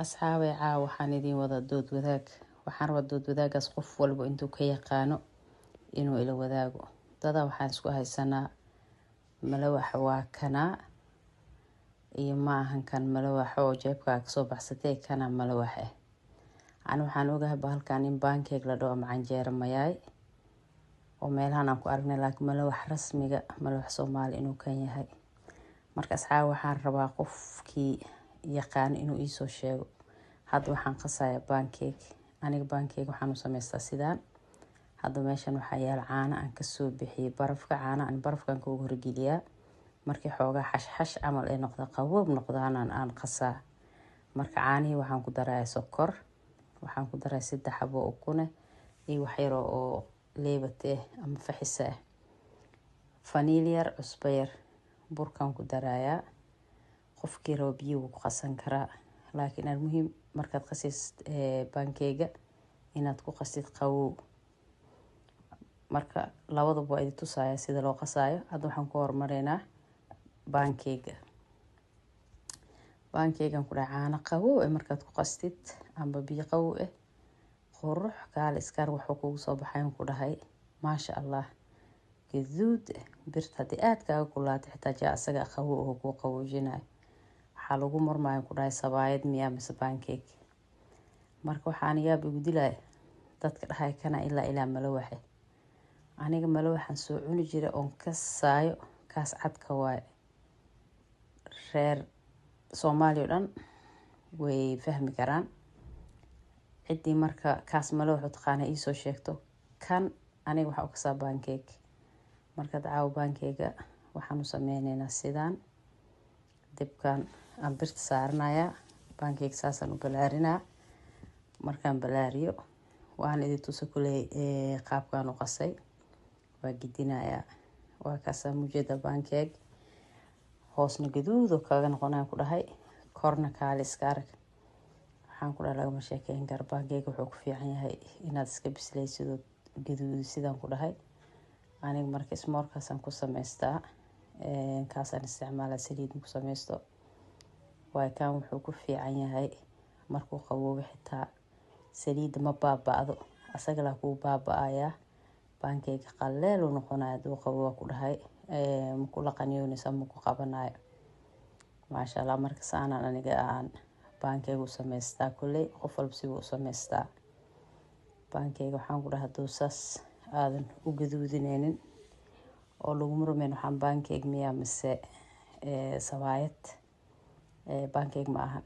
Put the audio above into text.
Asxaabay, caawa waxaan idiin wadaa dood wadaag. Waxaan rabaa dood wadaagaas qof walba intuu ka yaqaano inuu ila wadaago. Dadaa waxaan isku haysanaa malawax waa kanaa iyo ma ahan kan malawax oo jeebkaa kasoo baxsatay, kana malawax ah. Ani waxaan ogahay bahalkan in pancake la dhaho ama canjeero mayaay oo meelahan aan ku aragnay, laakiin malawax rasmiga, malawax Soomaali, inuu kan yahay. Marka asxaab, waxaan rabaa qofkii yaqaano inuu iisoo sheego. Hadda waxaan qasayaa pancake. Aniga pancake waxaan u samaystaa sidaan. Hadda meeshan waxaa yaala caano aan kasoo bixiyay barafka. Caana aan barafkan kugu horgeliyaa, markii xoogaa xashxash camal ay noqda, qaboob noqdaanaan aan qasaa. Marka caanihii waxaan ku darayaa sokor, waxaan ku darayaa 3 xabo ukune iyo waxyaro oo leebate ah ama faxisa ah, faniil yar, cusbo yar, burkaan ku darayaa. Qofkii rabo biyo wuu ku qasan karaa, laakiin almuhiim markaad qasaysid pancake-ga inaad ku qastid qabow. Marka labadaba waa idi tusaya sida loo qasaayo. Hadda waxaan ku horumareynaa pancake-ga. Pancake-gan ku dhahay, caano qabow eh markaad ku qastid amba biyo qabow eh, qurux kaale iskaar waxuu kugu soo baxayan ku dhahay, maasha Allah, gaduud. Birta haddii aada kaaga kulaatay xitaa jaa asaga qabow oo kuu qaboojinayo. Waxaa lagu murmaya ku dhahay, sabaayad miyaa mise pancake? Marka waxaan yaab igu dilaya dadka dhahay kana ilaa malawaxe. Aniga malawaxan soo cuni jira oon ka saayo kaas cadka waaye. Reer Soomaaliya o dhan way fahmi karaan ciddii marka kaas malawax u taqaana iisoo sheegto. Kan aniga waxaa u kasaa pancake. Marka caawa pancake-ga waxaan u sameyneynaa sidaan. Dibkan aan birta saaranayaa, pancake saasaan u balaarinaa. Markaan balaariyo, waan idin tusa kuley qaabkaan u qasay, waa gidinayaa. Waa kaasaa mujeeda, pancake hoosna gaduudo kaga noqonaya ku dhahay, korna kaali iska arag. Waxaan ku dhahay, lagama sheekeyn karo. Pancake wuxuu ku fiican yahay inaad iska bisleysidoo gaduudi sidaan ku dhahay. Aniga marka s'more-kaasaan ku samaystaa, kaasaan isticmaalaa, saliid ku sameysto waay. Kan wuxuu ku fiican yahay markuu qaboobo xitaa saliidda ma baaba-do, asaga laa kuu baaba-ayaa. Pancake qalleeluu noqonaya haduu qabooba ku dhahay, maku laqaniyoonaysa, maku qabanayo, maasha Allah. Marka saanaan aniga aan pancake u samaystaa. Kolley qof walba sibuu u samaystaa pancake. Waxaan ku dhahay, hadduu saas aadan u gaduudineynin oo laguma rumeyn waxaan pancake miyaa mise sabaayad, pancake ma ahan.